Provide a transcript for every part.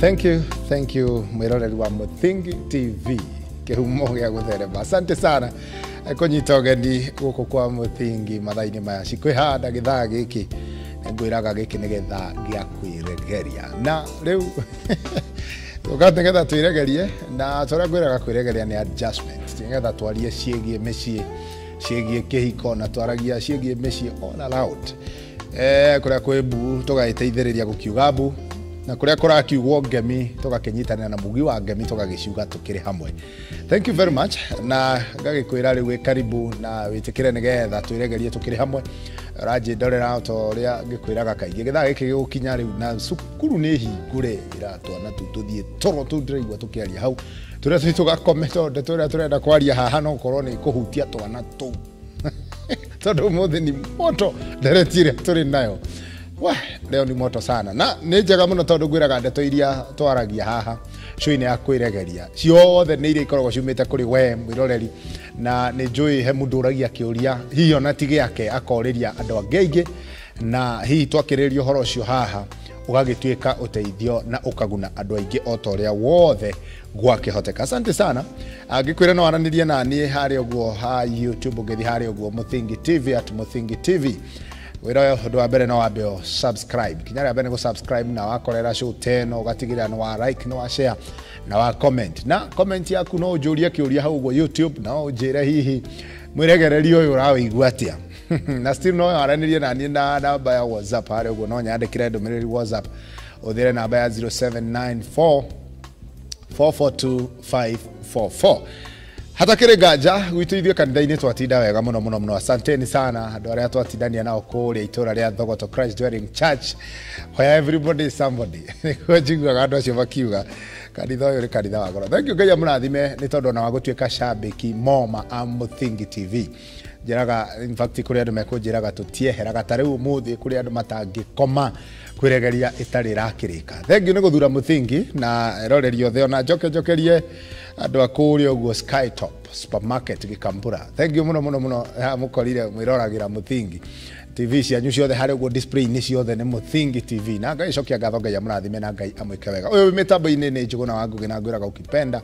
Thank you, thank you mwiroreri wa Muthingi TV, kĩhumo gĩa gũtherema. Asante sana kũnyita ũgeni gũkũ kwa Muthingi mathaa-inĩ maya cikwĩhanda gĩthaa gĩkĩ, ngwĩraga gĩkĩ nĩ gĩthaa gĩa kwĩregeria, na rĩu tũka nĩgetha twĩregerie, na tũrĩa ngwĩraga kwĩregeria nĩ adjustment, nĩgetha twarie ciĩgiĩ mĩciĩ, ciĩgiĩ kĩhiko, na twaragia ciĩgiĩ mĩciĩ all around. Kũrĩa kwĩ mbu tũgagĩteithĩrĩria gũkiuga mbu, na kũrĩa kũrakiugwo ngemi tũgakĩnyitanĩra na mugi wa ngemi tũgagĩciuga tũkĩrĩ hamwe. Thank you very much, na ngagĩkwĩra rĩu wĩ karibu na wĩtĩkĩre nĩgetha twĩregerie tũkĩrĩ hamwe. Ũranjĩndorera ta ũrĩa ngĩkwĩraga kaingĩ, gĩthaa gĩkĩ gĩgũkinya rĩu na cukuru nĩ hingũre, ĩra twana tũu tũthiĩ toro tũu ndĩraigua tũkĩaria hau, tũrĩa tũthiĩ tũgakome, tondũ ndeto ĩrĩa tũrenda kwaria haha no gũkorwo nĩ kũhutia twana tũu, tondũ ũmũthĩ ni moto ndereti ĩrĩa tũrĩ nayo. Wah, leo ni moto sana, na nĩ njega mũno tondũ ngwĩraga ndeto iria twaragia haha show-inĩ ya kwĩregeria ciothe nĩ iria ikoragwo ciumĩte kũrĩ we mwĩroreri, na nĩ njũĩ he mũndũ ũragia kĩũria hihi ona ti gĩake akorĩria andũ angĩ aingĩ, na hihi twakĩrĩria ũhoro ũcio haha ũgagĩtuĩka ũteithio na ũkaguna andũ aingĩ o ta ũrĩa wothe gwakĩhoteka. Asante sana. Angĩkwĩra no aranĩrie na niĩ harĩa ũguo ha YouTube, ũngĩthiĩ harĩa ũguo Muthingi TV, at Muthingi TV. Wĩra ũyũ ũndũ wa mbere no wambe ũ subscribe, kinya rĩa mbere nĩ gũ subscribe, na wakorera show teno ũgatigĩrĩra nĩ wa like, nĩ wa share na wa comment, na comment yaku no ũnjũrie kĩũria hau ũguo YouTube, na ũnjĩre hihi mwĩregererio ũyũ ũrawĩigua atĩa, na still no aranĩrie na niĩ na namba ya WhatsApp harĩa ũguo, no nyandĩkĩre ndũmĩrĩri WhatsApp ũthĩre namba ya 0794 442 544. Hatakĩrĩ nganja gwitũ ithuĩ kanitha-inĩ twatinda wega mũno mũno mũno. Asanteni sana andũ arĩa twatindania nao kũrĩa itũra rĩa Thogoto Christ Dwelling Church, where everybody is somebody. Nĩguo njiguaga andũ acio makiuga kanitha ũyũ nĩ kanitha wa goro. Thank you, Ngai amũrathime nĩ tondũ ona wa gũtuĩka shabiki moma a Muthingi TV. Njĩraga in fact kũrĩ andũ mekũnjĩraga tũtieheraga ta rĩu ũmũthĩ kũrĩ andũ matangĩkoma kwĩregeria ĩtarĩ ĩrakĩrĩka. Thank you nĩ gũthura Muthingi na eroreri othe, ona njoke njokerie andũ a kũrĩa ũguo Skytop Supermarket Gĩkambura. Thank you mũno mũno mũno, haha mũkorire mwĩroragĩra Muthingi TV cianyu ciothe harĩa ũguo display-inĩ ciothe nĩ Muthingi TV, na Ngai cokia ngatho, Ngai amũrathime na Ngai amwĩke wega. Ũyũ wĩ mĩtambo-inĩ nĩ Njũgũna wa Ngũgĩ, na ngwĩraga ukipenda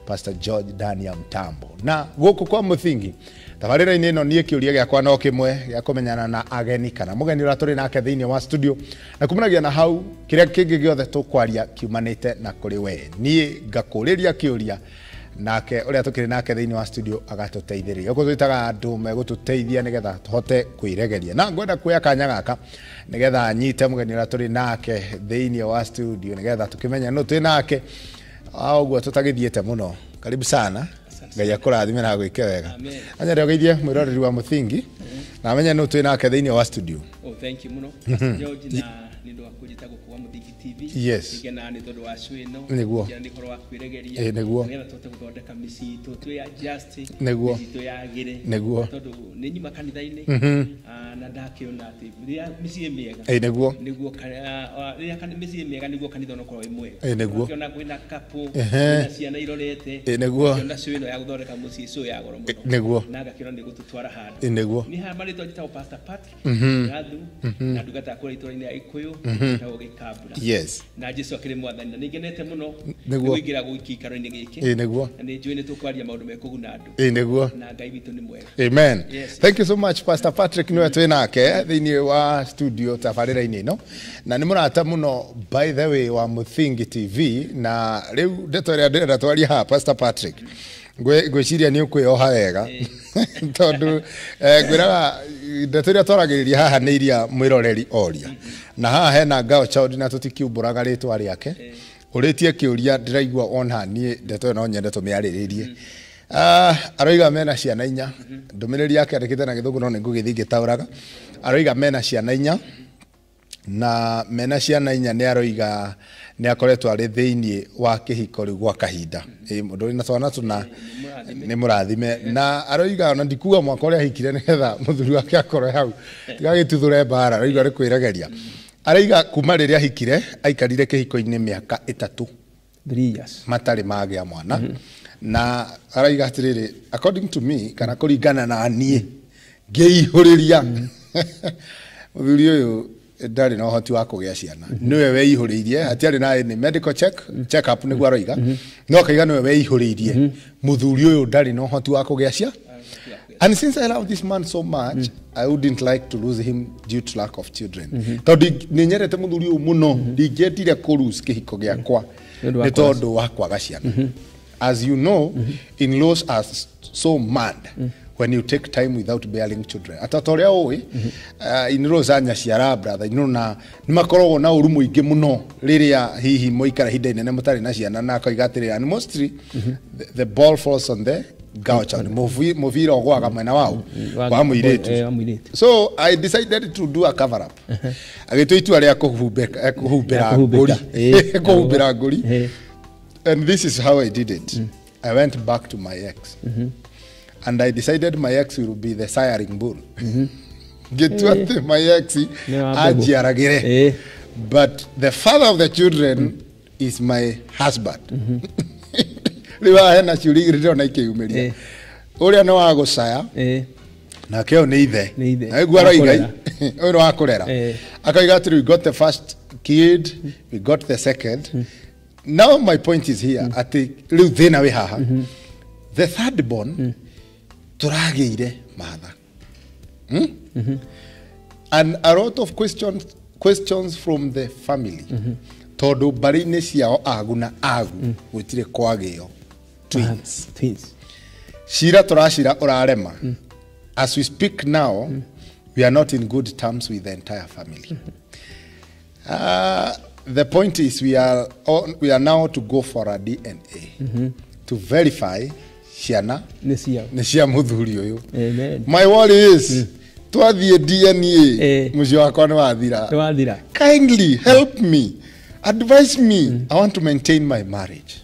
Pastor George Daniel Mtambo. Na gũkũ kwa Muthingi tabarĩra-inĩ ĩno niĩ kĩũria gĩakwa no kĩmwe gĩa kũmenyana na ageni kana mũgeni ũrĩa tũrĩ nake thĩinĩ wa studio, na kumanagia na hau kĩrĩa kĩngĩ gĩothe tũkwaria kiumanĩte na kũrĩ we. Niĩ ngakũrĩria kĩũria nake ũrĩa tũkĩrĩ nake thĩinĩ wa studio agatũteithĩrĩria. Ũguo twĩtaga andũ megũtũteithia nĩgetha tũhote kwĩregeria, na ngwenda kuoya kanya gaka nĩgetha nyite mũgeni ũrĩa tũrĩ nake thĩinĩ wa studio nĩgetha tũkĩmenye nũ twĩ nake ũguo tũtagĩthiĩte mũno. Karibu sana, Ngai akũrathime na agwĩke wega. Anyende ũgeithie mwĩroreri wa Muthingi na amenye nũ twĩ nake thĩinĩ wa studio. Oh, thank you mũno Pastor George, na nĩ ũndũ wa kũnjĩta gũkũ kwa Muthingi TV. Yes. Ngena nĩ tondũ wa show ĩno. Nĩguo. Ngena nĩ ũhoro wa kwĩregeria. Nĩguo. Nĩgetha tũhote gũthondeka mĩciĩ itũ twĩ adjust. Nĩguo. Mĩciĩ itũ yagĩre. Nĩguo. Tondũ nĩ nyuma kanitha-inĩ. Na ndakĩona atĩ rĩrĩa mĩciĩ mĩega. Nĩguo. Nĩguo rĩrĩa mĩciĩ mĩega nĩguo kanitha ũnakorwo wĩ mwega. Nĩguo. Ũkĩona kwĩna couple, kwĩna ciana irorete. Nĩguo. Ũkĩona show ĩno ya gũthondeka mũciĩ, show ya goro mũno. Nĩguo. Na ngakĩona nĩ gũtũtwara handũ. Nĩguo. Nĩ haha marĩtwa njĩtagwo Pastor Patrick Gathu, na ndungata kũrĩa itũũra-inĩ rĩa Gĩkũyũ, njĩtagwo Gĩkambura. Yes. Na Jesu akĩrĩ mwathani, na nĩ ngenete mũno Nĩguo. nĩ kũingĩra gĩikaro-inĩ gĩkĩ. Nĩguo. Na nĩ njũĩ nĩ tũkwaria maũndũ mekũguna andũ. Nĩguo. Na Ngai witũ nĩ mwega. Amen. Yes. Thank you so much Pastor Patrick, niwe twĩ nake thĩinĩ wa studio tabarĩra-inĩ ĩno, na nĩ mũrata mũno by the way wa Muthingi TV, na rĩu ndeto ĩrĩa ndĩrenda twarie haha Pastor Patrick, ngwĩciria nĩ ũkwĩoha wega tondũ ngwĩraga ndeto ĩrĩa twaragĩrĩria haha nĩ iria mwĩroreri oria, na haha hena Ngao Child na tũtikiumbũraga rĩtwa rĩake, ũrĩtie kĩũria ndĩraigua ona niĩ ndeto ĩyo no nyende tũmĩarĩrĩrie. Aroiga mena ciana inya, ndũmĩrĩri yake andĩkĩte na gĩthũngũ no nĩ ngũgĩthiĩ ngĩtaũraga. Aroiga mena ciana inya, na mena ciana inya nĩ aroiga nĩ akoretwo arĩ thĩinĩ wa kĩhiko rĩu gwa kahinda. Mũndũ wĩna twana tũna nĩ mũrathime, na aroiga ona ndikuga mwaka ũrĩa ahikire nĩgetha mũthuri wake akorwe hau tigagĩtuthũre mbara, aroiga nĩ kwĩregeria. Aroiga kuma rĩrĩa ahikire aikarire kĩhiko-inĩ mĩaka 3. 3 years matarĩ magĩa mwana. Na araiga atĩrĩrĩ, according to me kana kũringana na niĩ ngĩihũrĩria mũthuri ũyũ Ndarĩ na ũhoti wa kũgĩa ciana, nĩwe weihũrĩirie, hatiarĩ na any medical check up nĩguo aroiga, no akaiga nĩwe weihũrĩirie, mũthuri ũyũ ndarĩ na ũhoti wa kũgĩa cia. And since I love this man so much, I wouldn't like to lose him due to lack of children. Tondũ nĩ nyendete mũthuri ũyũ mũno, ndingĩendire kũ lose kĩhiko gĩakwa Nĩ ũndũ wa nĩ tondũ wa kwaga ciana. As you know, in-laws are so mad when you take time without bearing children. Ata ũrĩa ũĩ, in-laws a nyaciara, brother, na nĩ makoragwo na ũru mũingĩ mũno rĩrĩa hihi mũikara ihinda inene mũtarĩ na ciana, na akoiga atĩrĩrĩ, and mostly the ball falls on the girl child. Mũbira ũgũaga mwena wao wa mũirĩtu. Wa mũirĩtu. So I decided to do a cover up. Agĩtua itua rĩa kũhumbĩra Kũhumbĩka. ngũri. Kũhumbĩra ngũri. And this is how I did it. I went back to my ex. And I decided my ex will be the siring bull. Ngĩtua atĩ my ex Nĩ wa mbegũ. anjiaragĩre. But the father of the children is my husband. Rĩu haha hena ciũria igĩrĩ ndĩrona ikĩyumĩria. Ũrĩa nĩ wa gũcaya, nake ũyũ nĩ ithe. Nĩ ithe. Na nĩguo aroiga, Wa kũrera. ũyũ nĩ wa kũrera. Akoiga atĩrĩ, we got the first kid, we got the second. Now my point is here, atĩ rĩu thĩna wĩ haha. The third born, tũragĩire matha. And a lot of questions from the family. Tondũ mbarĩ-inĩ ciao agu na agu gũtirĩ kwagĩo twins. Twins. Cira tũracira ũrarema. As we speak now, we are not in good terms with the entire family. The point is we are now to go for a DNA to verify ciana Nĩ ciao. Nĩ cia mũthuri ũyũ. Amen. My worry is, twathiĩ DNA, mũciĩ wakwa nĩ wathira. Nĩ wathira. Kindly help me, advise me. I want to maintain my marriage.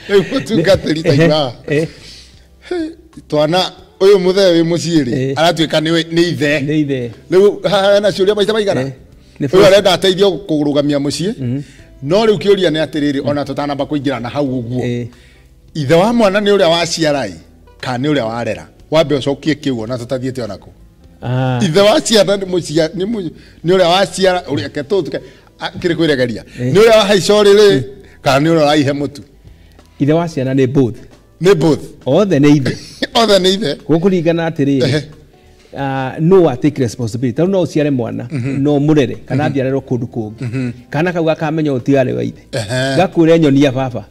Rĩu mũtungatĩri taigua twana ũyũ mũthee wĩ mũciĩ rĩ, aratuĩka nĩ ithe. Nĩ ithe. Rĩu haha hena ciũria maita maigana. Nĩ Ũyũ arenda ateithio kũrũgamia mũciĩ, no rĩu kĩũria nĩ atĩrĩrĩ, ona tũtanamba kũingĩra na hau ũguo, ithe wa mwana nĩ ũrĩa waciara kana nĩ ũrĩa warera? Wambe ũcokie kĩu ona tũtathiĩte onakũ. Ithe wa ciana nĩ mũcia nĩ ũrĩa waciara, ũrĩa ke tũtuke kĩrĩ kwĩregeria, nĩ ũrĩa wahaica ũrĩrĩ kana nĩ ũrĩa ũraihe mũtu? Ithe wa ciana nĩ both. Nĩ both. Othe nĩ ithe. Othe nĩ ithe. Gũkũringana atĩrĩrĩ, no wa take responsibility. Tarĩu no ũciare mwana, no mũrere kana aciarĩrwo kũndũ kũngĩ, kana kau gakamenya ũtiarĩ wa ithe, gakwĩre nyonia baba.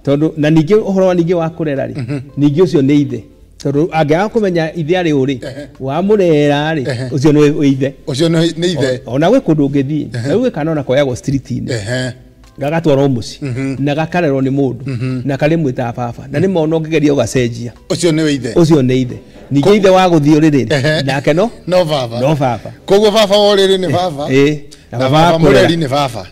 Tondũ na ningĩ ũhoro wa ningĩ wa kũrera rĩ, ningĩ ũcio nĩ ithe, tondũ angĩaga kũmenya ithe arĩ ũrĩ wamũrera rĩ, ũcio nĩ wĩ ithe. Ũcio nĩ ithe. Ona gwĩ kũndũ ũngĩthiĩ rĩu gwĩ kana ona koyagwo street-inĩ, gagatwarwo mũciĩ na gakarerwo nĩ mũndũ na karĩ mwĩtaga baba, na nĩ mona ũngĩgeria ũgacenjia. Ũcio nĩ ithe. Ũcio nĩ ithe. Ningĩ ithe wa gũthiĩ ũrĩrĩ nake no No baba. No baba. Koguo baba wa ũrĩrĩ nĩ baba, na na baba wa baba kũrera. mũreri nĩ baba.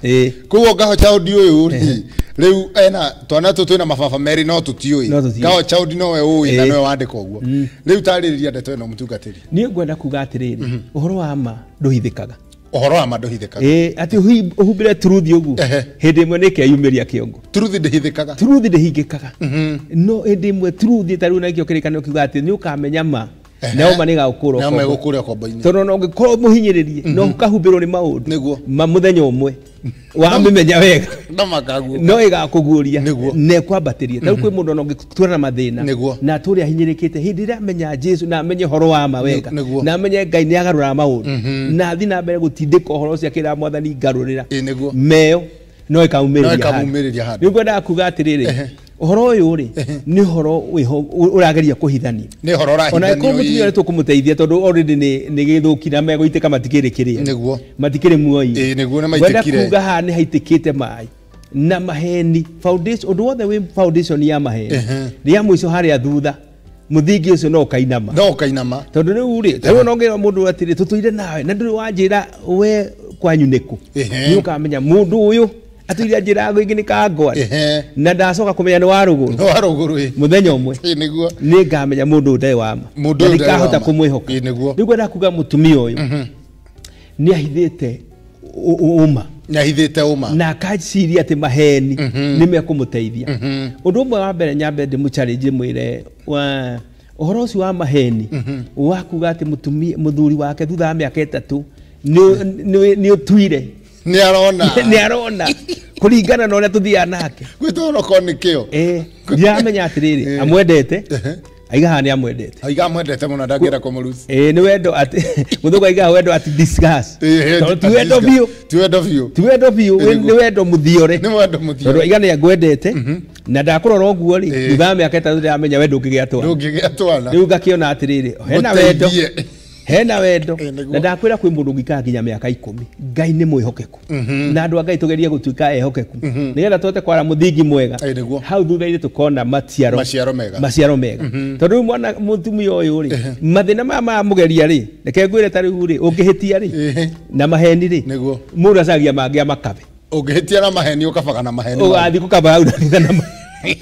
Koguo ngaho child ũyũ rĩ, rĩu ena twana tũ twĩna mababa merĩ, no tũtiũĩ. No tũtiũĩ. Ngaho child nowe ũĩ na nowe wandĩka ũguo. Rĩu tarĩrĩria ndeto ĩno, mũtungatĩri. Niĩ ngwenda kuga atĩrĩrĩ, ũhoro wa ma ndũhithĩkaga. Ũhoro wa ma ndũhithĩkaga. Ĩĩ, atĩ ũhumbĩre truth ũguo, hĩndĩ ĩmwe nĩ ĩkeyumĩria kĩongo. Truth ndĩhithĩkaga. Truth ndĩhingĩkaga, no hĩndĩ ĩmwe truth, ta rĩu nakĩo kĩrĩkanĩro kiuga atĩ nĩ ũkamenya ma, nao ma nĩgagũkũra Nao ũkombo. megũkũra ũkombo-inĩ. Tondũ ona ũngĩkorwo mũhinyĩrĩrie no ũkahumbĩrwo nĩ maũndũ, ma mũthenya ũmwe wamĩmenya wega, no makaguo no ĩgakũguũria na ĩkwambatĩria. Ta rĩu kwĩ mũndũ ona ũngĩtũra na mathĩna na atũre ahinyĩrĩkĩte, hĩndĩ ĩrĩa amenya Jesu na amenye ũhoro wa ma wega, na amenye Ngai nĩ agarũraga maũndũ, na athiĩ na mbere gũtindĩka ũhoro ũcio akĩra Mwathani ngarũrĩra, meo no No ĩkamumĩrĩria. Ĩkamumĩrĩria handũ. Nĩ ngwendaga kuga atĩrĩrĩ, ũhoro ũyũ rĩ, nĩ ũhoro wĩho ũrageria kũhithania. Nĩ ũhoro Ona ũrahithanio. ĩkorwo mũtumia nĩ tũkũmũteithia, tondũ already nĩ gĩthũki na megũitĩka, matikĩrĩ kĩrĩa matikĩrĩ muoyo. Ĩĩ, nĩguo, nĩ Ngwenda maitĩkire. kuga haha nĩ haitĩkĩte maĩ na maheni foundation, ũndũ wothe wĩ foundation ya maheni, rĩa mũico harĩa thutha mũthingi ũcio no ũkainama. No ũkainama. Tondũ rĩu rĩ, ta rĩu no ngĩra mũndũ atĩrĩ, tũtũire nawe na ndũrĩ wanjĩra we kwanyu nĩkũ, nĩ ũkamenya mũndũ ũyũ atũire anjĩra rĩngĩ nĩ kangwa, na ndacoka kũmenya nĩ wa rũgũrũ. Nĩ wa rũgũrũ, ĩĩ. Mũthenya ũmwe Ĩĩ, nĩguo. Nĩ ngamenya mũndũ ũyũ ndarĩ wa ma. Mũndũ Na ũyũ ndarĩ ndikahota wa ma. kũmwĩhoka. Ĩĩ, nĩguo. Rĩu ngwenda kuga mũtumia ũyũ nĩ ahithĩte ũma. Nĩ ahithĩte ũma. Na akaciria atĩ maheni nĩ mekũmũteithia. Ũndũ ũmwe wa mbere, nyambe ndĩmũ-challenge, mwĩre ũhoro ũcio wa maheni wa kuga atĩ mũtumia mũthuri wake thutha wa mĩaka 3. Nĩ ũtuire. Nĩ arona. Nĩ arona. Kũringana na ũrĩa tũthiaga nake. Gwĩtwo onokorwo nĩ kĩo. Ndiramenya atĩrĩrĩ, amwendete. Aiga haha nĩ amwendete. Aiga amwendete mũno ndangĩenda kũmũruci. Nĩ wendo atĩ mũthũngũ aigaga wendo at discuss. Tondũ ti wendo biũ. Ti wendo biũ. Ti wendo biũ, nĩ wendo mũthiore. Nĩ wendo mũthiore. Tondũ aiga nĩ angwendete na ndakũrora ũguo rĩ, thutha wa mĩaka 3 ndĩramenya we ndũngĩgĩa twana. Ndũngĩgĩa twana. Rĩu ngakĩona atĩrĩrĩ, hena wendo. Hena wendo. Na ndakwĩra kwĩ mũndũ ũngĩikara nginya mĩaka 10. Ngai nĩ mwĩhokeku. Na andũ a Ngai tũgerie gũtuĩka ehokeku. Nĩgetha tũhote kwara mũthingi mwega. Hau thutha-inĩ tũkona maciaro. Maciaro mega. Maciaro mega. Tondũ rĩu mwana mũtumia ũyũ rĩ, mathĩna maya mamũgeria rĩ, reke ngwĩre ta rĩu rĩ, ũngĩhĩtia rĩ, na maheni rĩ, mũndũ acagia mangĩ amakabe. Ũngĩhĩtia na maheni ũkabaga na maheni. Ũgathiĩ gũkaba hau na thutha na maheni.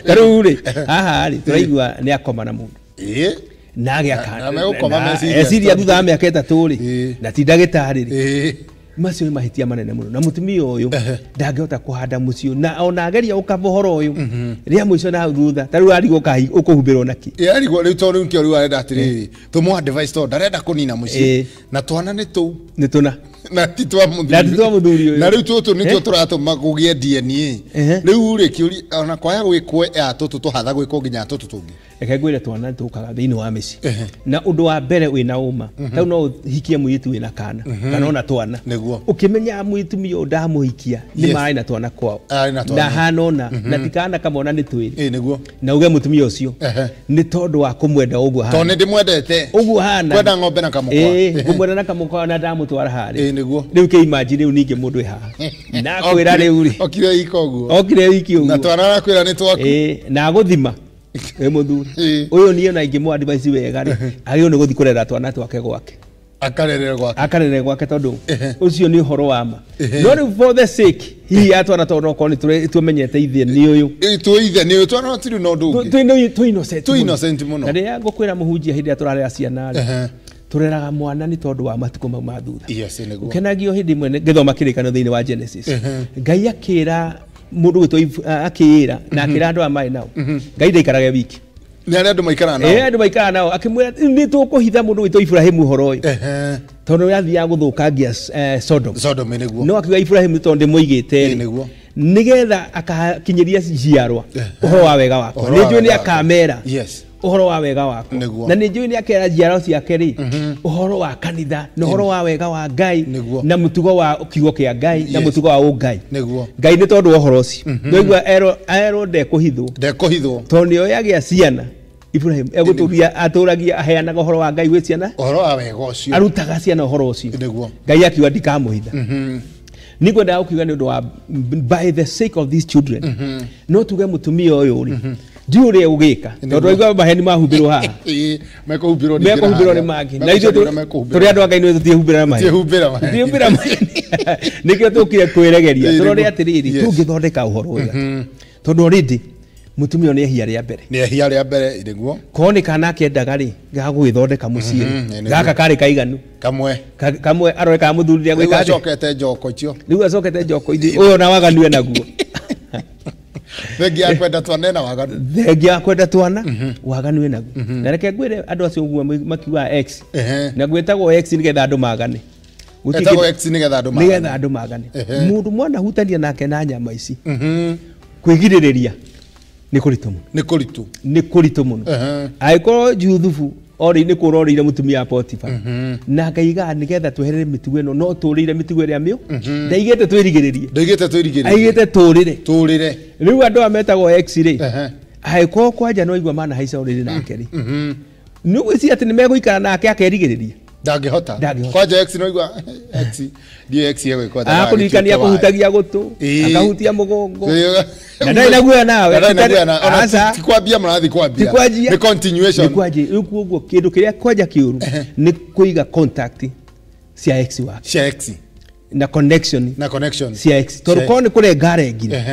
Ta rĩu rĩ, haha rĩ, tũraigua nĩ akoma na mũndũ. Na agĩa eciria thutha wa mĩaka 3 rĩ, na ti ndagĩtarĩ rĩ. Macio nĩ mahĩtia manene mũno. Na mũtumia ũyũ ndangĩhota kũhanda mũciĩ na ona ageria gũkaba ũhoro ũyũ rĩa mũico na hau thutha ta rĩu arigwo ũkũhumbĩrwo nakĩ. Arigwo rĩu tondũ rĩu kĩo rĩu arenda atĩrĩrĩ, tũmũ advice tondũ ndarenda kũnina mũciĩ na twana nĩ tũu. Nĩ tũna. Na ti twa mũthuri. Na ti twa mũthuri ũyũ. Na rĩu tũtũ nĩtuo tũratũma kũgĩe DNA. Rĩu rĩ kĩũria ona kwaya gwĩkwo ya tũtũ tũhatha gwĩkwo nginya tũtũ tũngĩ. Reke ngwĩre twana tũkaga thĩinĩ wa mĩciĩ. Na ũndũ wa mbere wĩna ũma, ta no ũhikie mũirĩtu wĩna kana, kana ona twana. Ũkĩmenya mũtumia ũyũ ndamũhikia, nĩ marĩ na twana kwao. Na hana ona, na ti kana kamwe ona nĩ twĩrĩ. Na uge mũtumia ũcio, nĩ tondũ wa kũmwenda ũguo hana. Tondũ nĩ ndĩmwendete. Ũguo hana. Kwenda ng'ombe na kamũkwa. Ngũmwenda na kamũkwa na ndamũtwara harĩa. Rĩu kĩ imagine rĩu ningĩ mũndũ wĩ haha. Na akwĩra rĩu rĩ. Okire ika ũguo. Okire wiki ũguo. Na twana arakwĩra nĩ twaku. Na agũthima. Wĩ mũthuri. Ũyũ niĩ ona ingĩmũ advice wega rĩ, agĩrĩirwo nĩ gũthiĩ kũrera twana twake gwake. Akarerere gwake. Akarerere gwake tondũ ũcio nĩ ũhoro wa ma. No rĩu for the sake hihi ya twana tondũ okorwo nĩ tũmenyete ithe nĩ ũyũ. Twĩ ithe nĩ ũyũ, twana tũtirĩ na ũndũ ũngĩ. Twĩ innocent. Twĩ innocent mũno. Na rĩrĩa ngũkwĩra mũhunjia hĩndĩ ĩrĩa tũrarera ciana rĩ, tũreraga mwana nĩ tondũ wa matukũ mau ma thutha. Ũkenagio hĩndĩ ĩmwe ngĩthoma kĩrĩkanĩro thĩinĩ wa Genesis. Ngai akĩra mũndũ gwĩtwo akĩĩra na akĩra andũ aya marĩ nao. Ngai ndaikarage wiki. Nĩ arĩa andũ maikaraga nao. Andũ maikaraga nao. Akĩmwĩra nĩ tũkũhitha mũndũ gwĩtwo Ibrahimu ũhoro ũyũ. Tondũ yathiaga gũthũkangia Sodom. Sodom nĩguo. No akiuga Ibrahimu tondũ ndĩmũigĩte rĩ. Nĩgetha akakinyĩria njiarwa ũhoro wa wega wakwa. Nĩ njũĩ nĩ akamera. Ũhoro wa wega wakwa. Na nĩ njũĩ nĩ akera njiarwa ciake rĩ, ũhoro wa kanitha, na ũhoro wa wega wa Ngai, na mũtugo wa kiugo kĩa Ngai, na mũtugo wa ũngai. Ngai nĩ tondũ wa ũhoro ũcio. Ndoigua erwo ndekũhithwo. Ndekũhithwo. Tondũ nĩoĩ agĩa ciana. Ibrahim egũtũria atũragia aheanaga ũhoro wa Ngai gwĩ ciana. Ũhoro wa wega ũcio. Arutaga ciana ũhoro ũcio. Ngai akiuga ndikamũhitha. Nĩngwendaga gũkiuga nĩ ũndũ wa by the sake of these children. No tuge mũtumia ũyũ rĩ, ndiũĩ ũrĩa ũgĩka. Tondũ waigua maheni mahumbĩrwo haha. Mekũhumbĩrwo mekũhumbĩrwo nĩ mangĩ. Na ithuĩ tũrĩ andũ a Ngai nĩ tũtiĩhumbĩra na maheni. Tũtiĩhumbĩra maheni. Nĩkĩo tũkire kwĩregeria. Tũrore atĩrĩrĩ, tũngĩthondeka ũhoro ũyũ. Tondũ already mũtumia nĩ ehia rĩa mbere. Nĩ ehia rĩa mbere nĩguo. Korwo nĩ kana akendaga rĩ, ga gũgĩthondeka mũciĩ. Gaka karĩ kaiganu. Kamwe. Kamwe arore kana mũthuri rĩa gwĩka atĩa. Rĩu acokete njoko icio. Rĩu acokete njoko icio. Ũyũ ona waganu enaguo. Thengia ya kwenda twana ena waganu. Thengia ya kwenda twana waganu enaguo. Na reke ngwĩre andũ acio ũguo makiugaga X. Na gwĩtagwo X nĩgetha andũ magane. Etagwo X nĩgetha andũ magane. Nĩgetha andũ magane. Mũndũ mwana hutania nake na nyama ici. Kwĩgirĩrĩria nĩ kũritũ mũno. Nĩ kũritũ. Nĩ kũritũ mũno. Angĩkorwo Juthubu orĩ nĩ kũra orĩire mũtumia wa Potifa. Na akaiga nĩgetha tweherere mĩtugo ĩno no tũrĩire mĩtugo ĩrĩa mĩũ. Ndaigĩte twĩrigĩrĩrie. Ndaigĩte twĩrigĩrĩrie. Aigĩte tũrĩre. Tũrĩre. Rĩu andũ aya metagwo X rĩ. Angĩkorwo kwanja no igua manahaica ũrĩrĩ nake rĩ. Nĩ ũgwĩciria atĩ nĩ megũikara nake akerigĩrĩria. Ndangĩhota. Kwanja X no igua X ndiũ X egwĩkwo atĩa. Akũririkania kũhutagia gũtũ, akahutia mũgongo. Na ndarĩ na guoya nawe. Ndarĩ na guoya nawe. Ona ti kwambia mũrathiĩ kwambia. Ti kwanjia. Nĩ continuation. Nĩ kwanjia. Rĩu koguo kĩndũ kĩrĩa kwanja kĩũru nĩ kũiga contact cia X wake. Cia X. Na connection. Na connection. Cia X. Tondũ korwo nĩ kũrenga arengire.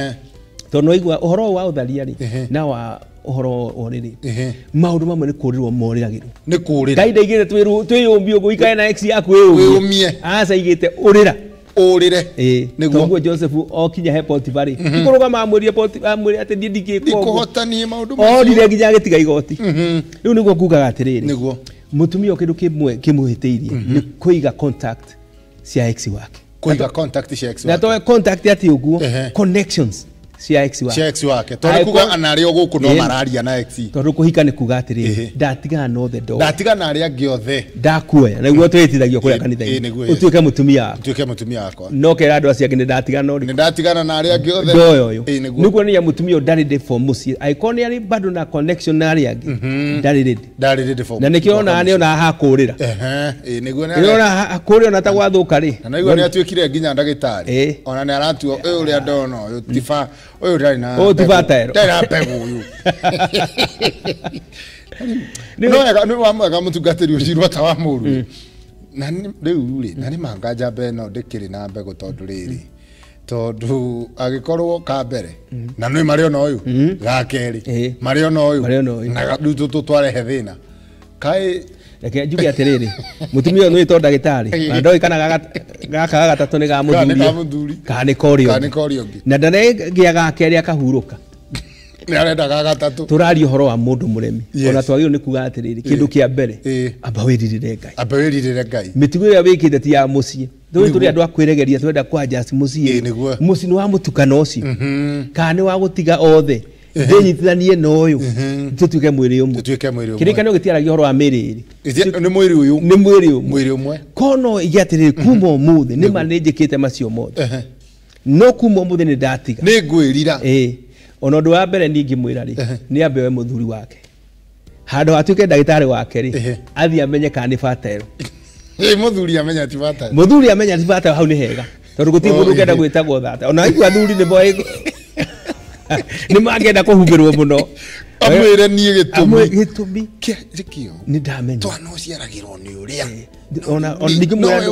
Tondũ waigua ũhoro wa ũtharia rĩ, na wa ũhoro wa rĩrĩ, maũndũ mamwe nĩ kũũrĩrwo morĩragĩrwo. Nĩ kũũrĩra. Ngai ndaigĩte twĩyũmbie ũguo ũikare na ex yaku wĩyũmie. Wĩyũmie. Aca aigĩte ũrĩra. Ũrĩre. Nĩguo. Toguo Joseph okinya he Potiphar rĩ, kũrũgama amwĩrire Potiphar, amwĩre atĩ niĩ ndingĩka ũguo. Ndikũhota niĩ maũndũ macio. Orire nginya agĩtiga igoti. Rĩu nĩguo ngugaga atĩrĩrĩ. Nĩguo. Mutumia kindu kimwe kimuhitiirie ni kuiga contact cia ex wake. Kuiga contact cia ex wake. Na to contact ati uguo connections cia ex wake. Cia ex wake. Tondu kuga anari o guku no mararia na ex. Tondu kuhika ni kuga atiri ndatigana no the door. Ndatigana aria angi othe. Ndakuoya na guo twitithagio kuria kanitha-ini. Utuike mutumia wakwa. Utuike mutumia wakwa. No kera andu acio angi ni ndatigana no. Ni ndatigana na aria angi othe. Ndoyo uyu. Ni kuonania mutumia ndari ready for mucii. Angĩkorwo ni ari bado na connection na aria angi. Ndari ready. Ndari ready for. Na nikio ona ni ona hakurira. Niguo ni. Ona hakurira na ta gwathuka ri. Na naigua ni atuikire nginya ndagitari. Ona ni aratua uyu uria ndona uyu tifa uyu ndari na. Uyu ti bata ndari na mbegu uyu. No ega ni wa mwega mutungatiri ucirwa ta wa muru. Na riu ri na ni manga njambe no ndikiri na mbegu tondu riri. Tondu agikorwo ka mbere na ni mari ona uyu ga keri mari ona uyu na riu tutwarehe thina kai reke njuge atiriri mutumia uyu ni ndagitari na ndoi kana gaka gatatu ni ga muthuri kana ni korio na ndaregia ga keri akahuruka ni arenda ga gatatu turaria uhoro wa mundu muremi ona twagirwo ni kuga atiriri kindu kia mbere amba wiririre Ngai amba wiririre Ngai mitigo ira wikite ti ya mucii tui turi andu a kwiregeria twenda kwa adjust mucii mucii ni wa mutukano ucio kana ni wa gutiga othe ndinyitithanie na uyu tutuike mwiri umwe kirikanio gitiaragia uhoro wa mĩrĩ ĩrĩ ni mwiri uyu ni mwiri umwe mwiri umwe kono igiatiriri kuma umuthi ni ma ninjikite macio mothe no kuma umuthi ni ndatiga ni ngwirira ona undu wa mbere ningimwira ri ni ambe we muthuri wake handu hatuike ndagitari wake ri athi amenye kana ni batero muthuri amenya ti batero muthuri amenya ti batero hau ni hega tondu gutiri mundu ungenda gwitagwo thata ona aigua athuri ni moĩ ni mangenda kuhumbirwo muno amwire nie gitumi gitumi kio ni ndamenya twana uciaragirwo ni uria ona ningimwira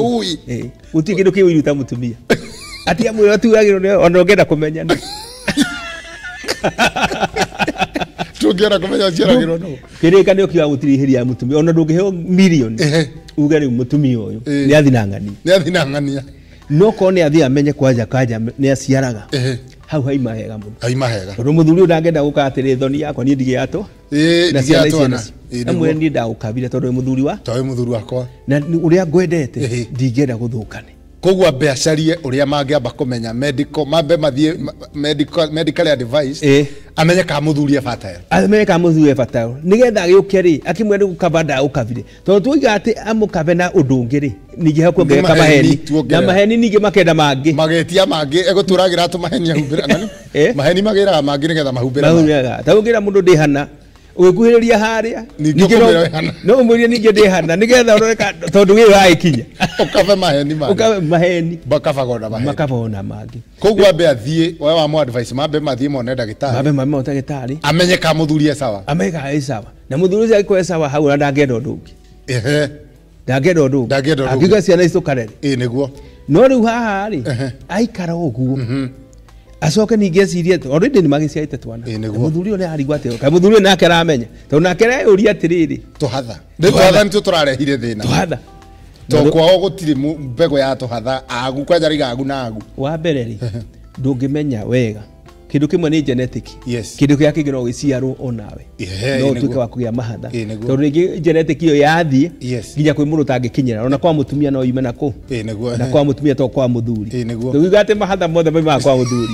gutiri kindu kiu ta mutumia ati amwira tuagirwo ni ona ungenda kumenya ni tungienda kumenya uciaragirwo no kirikanio kiuga gutirihiria mutumia ona ndungiheo milioni uge riu mutumia uyu ni athinang'ania ni athinang'ania no korwo ni athi amenye kwanja kanja ni aciaraga hau haima hega muno haima hega tondu muthuri ndangenda guka atiri thoni yakwa ni ndigiatwo na ciana icio amwe ni ndagukabire tondu muthuri wa tondu muthuri wakwa na uria ngwendete ndingenda guthukane koguo ambe acarie uria mangiamba kumenya medical mambe mathie medical advice amenye ka muthuri ebatero amenye ka muthuri ebatero nigetha agiuke ri akimwira gukaba ndagukabire tondu tuiga ati amukabe na undu ungi ri ningi hakuongereka maheni na maheni ningi makenda mangi magetia mangi eguturagira tumaheni ahumbira nani maheni magiraga mangi nigetha mahumbira mahumbira ta ungira mundu ndihana ugikuhiriria haria no umwire ningi ndihana nigetha urore tondu wi waikinya ukabe maheni mangi ukabe maheni bakabagona maheni makabona mangi koguo ambe athie we wa mu advice mambe mathie mone ndagitari mambe mone ndagitari amenye ka muthuri e sawa amenye ka e sawa na muthuri ucio agĩkorwo e sawa hau na ndangenda undu ungi ehe ndangenda undu ungi akiuga ciana ici tukarere ĩ nĩguo no rĩu haha rĩ aikara ũguo acoke ningĩ ecirie already nĩ magĩciarĩte twana muthuri ũyũ nĩ arigwo atĩ kaĩ muthuri ũyũ nake aramenya tondũ nake areyũria atĩrĩrĩ tũhatha nĩ tũhatha nĩtũ tũrarehire thĩna tũhatha to kwao gũtirĩ mbegũ ya tũhatha agu kwanja riga agu na agu wa mbere rĩ ndũngĩmenya wega kindu kimwe ni genetic yes. Kindu kia kingi no giciarwo onawe no tuike wa kugia mahatha tondu ringi genetic iyo yathie nginya kwi mundu tangikinyira ona kwa mutumia no yume nako na kwa mutumia to kwa muthuri ndugiuga ati mahatha mothe maimaga kwa muthuri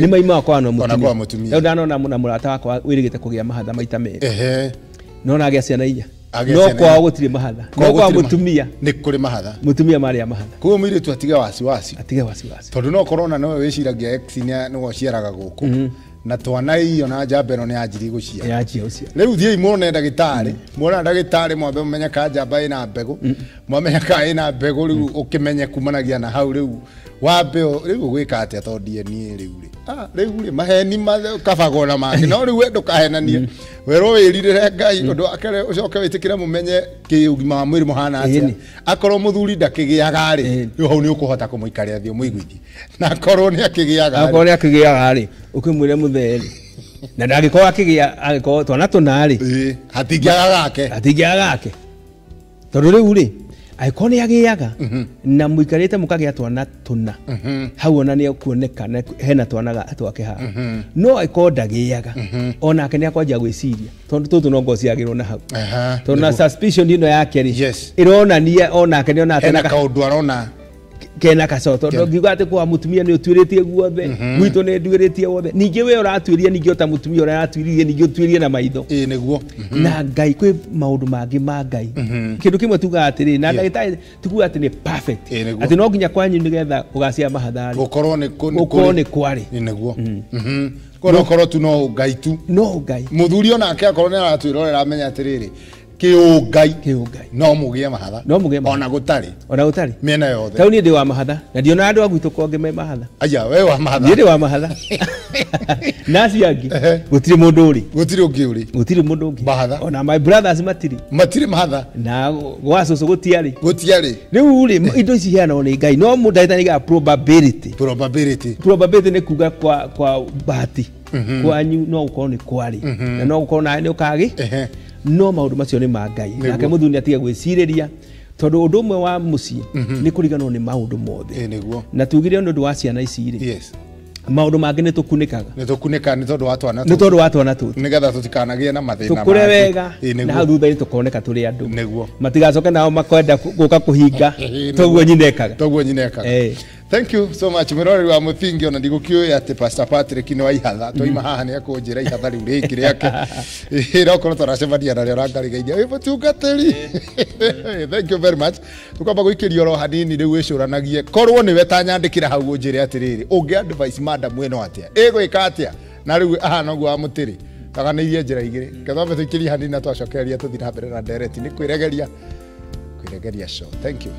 ni maimaga kwa no mutumia rĩu ndanona na mũrata wakwa wĩrĩgĩte kũgĩa mahatha maita merĩ no na agĩa ciana inya no kwao gũtirĩ mahatha no kwa mutumia nĩ kũrĩ mahatha mutumia marĩa mahatha koguo mũirĩtu atige wasiwasi atige wasiwasi tondũ no korona nowe wĩciragia ex nĩwe ũciaraga gũkũ na twana iyo na njamba ĩno nĩ yanjirie gũciara yanjia gũciara rĩu thiĩi muone ndagĩtarĩ muona ndagĩtarĩ mwambe mũmenye ka njamba ĩna mbegũ mwamenya ka ĩna mbegũ rĩu ũkĩmenye kumanagia na hau rĩu wambe rĩu ũgwĩka atĩa tondũ DNA rĩu rĩ rĩu rĩ maheni kabagwo na mangĩ no rĩu we ndũkahenanie werwo wĩrirĩre Ngai ũndũ wa kerĩ ũcoke wĩtĩkĩre mũmenye kĩ ũgima wa mwĩrĩ mũhana atĩa akorwo mũthuri ndakĩgĩaga rĩ rĩu hau nĩ ũkũhota kũmũikaria thĩ ũmũiguithie na akorwo nĩ akĩgĩaga akorwo nĩ akĩgĩaga rĩ ũkĩmwĩre mũthee rĩ na ndangĩkorwo akĩgĩa angĩkorwo twana tũna rĩ hatingĩaga gake hatingĩaga gake tondũ rĩu rĩ Angĩkorwo nĩ agĩaga na mũikarĩte mũkagĩa twana tũna, hau ona nĩ ekuoneka hena twana twake haha. No angĩkorwo ndagĩaga, onake nĩ akwanjia gwĩciria, tondũ tũtũ no ngociagĩrwo na hau, tondũ na suspicion ĩno yake rĩ, ĩronania onake nĩ ona hena kaũndũ arona kena kacoto. Tondũ ngiuga atĩ kwa mũtumia nĩ ũtuĩrĩtie guothe, gwitũ nĩ nduĩrĩtie wothe, ningĩ we ũratuĩria, ningĩ ota mũtumia ũrĩa aratuĩririe, ningĩ ũtuĩrie na maitho. Ĩĩ nĩguo. Na Ngai kwĩ maũndũ mangĩ ma Ngai. Kĩndũ kĩmwe tugaga atĩrĩ, na ndagĩtarĩ tuguga atĩ nĩ perfect, atĩ no nginya kwanyu nĩgetha ũgacia mahatharĩ gũkorwo nĩ gũkorwo nĩ kwarĩ. Ĩĩ nĩguo. Korwo tu no Ngai tu, no Ngai. Mũthuri onake akorwo nĩ aratwĩrorera amenya atĩrĩrĩ, kĩũngai no mũgĩe mahatha, no mũgĩe mahatha ona gũtarĩ, ona gũtarĩ mĩena yothe. Tau niĩ ndĩ wa mahatha, na ndiona andũ a gwitũ kongĩ me mahatha. Aya, we wa mahatha? Niĩ ndĩ wa mahatha. Na acio angĩ gũtirĩ mũndũ ũrĩ, gũtirĩ ũngĩ ũrĩ, gũtirĩ mũndũ ũngĩ mahatha. Ona my brothers matirĩ, matirĩ mahatha. Na gwa cũcũ gũtiarĩ, gũtiarĩ. Rĩu rĩ, indo ici iheanagwo nĩ Ngai, no mũndũ ndagĩtarĩ nĩaigaga probability. Probability. Probability nĩ kuga kwa bahati kwanyu no gũkorwo nĩ kwarĩ, na no gũkorwo nawe nĩ ũkagĩ. No maũndũ macio nĩ ma Ngai. Nake mũthuri nĩ atige gwĩcirĩria, tondũ ũndũ ũmwe wa mũciĩ nĩ kũriganwo nĩ maũndũ mothe. Na tugire nĩ ũndũ wa ciana ici rĩ, maũndũ mangĩ nĩ tũkunĩkaga, nĩ tũkunĩkaga nĩ tondũ wa twana tũtũ, nĩ tondũ wa twana tũtũ, nĩgetha tũtikanagĩe na mathĩna, tũkũre wega, na hau thutha-inĩ tũkoneka tũrĩ andũ. Nĩguo matigacoke nao makwenda gũka kũhinga toguo nyina ekaga, toguo nyina ekaga. Thank you so much mwĩroreri wa Mũthingi. Ona ndigũkĩũĩ atĩ Pastor Patrick nĩ wa ihatha, twaima haha nĩ akũnjĩra ihatha rĩu rĩngĩ rĩake, no korwo tũracemania narĩo ũrangarigeithia wĩ mũtungatĩri. Thank you very much. Tũkwamba gũikĩria oro hanini rĩu wĩcũranagie, korwo nĩwe ta nyandĩkĩra hau ũnjĩre atĩrĩrĩ, ũngĩ advice madam ĩno atĩa, ĩgwĩka atĩa, na rĩu ahana ũguo wa mũtĩrĩ taganĩirie njĩra igĩrĩ. Ketwambe tũikĩrie hanini na twacokereria tũthiĩ na mbere na ndereti nĩ kwĩregeria show. Thank you.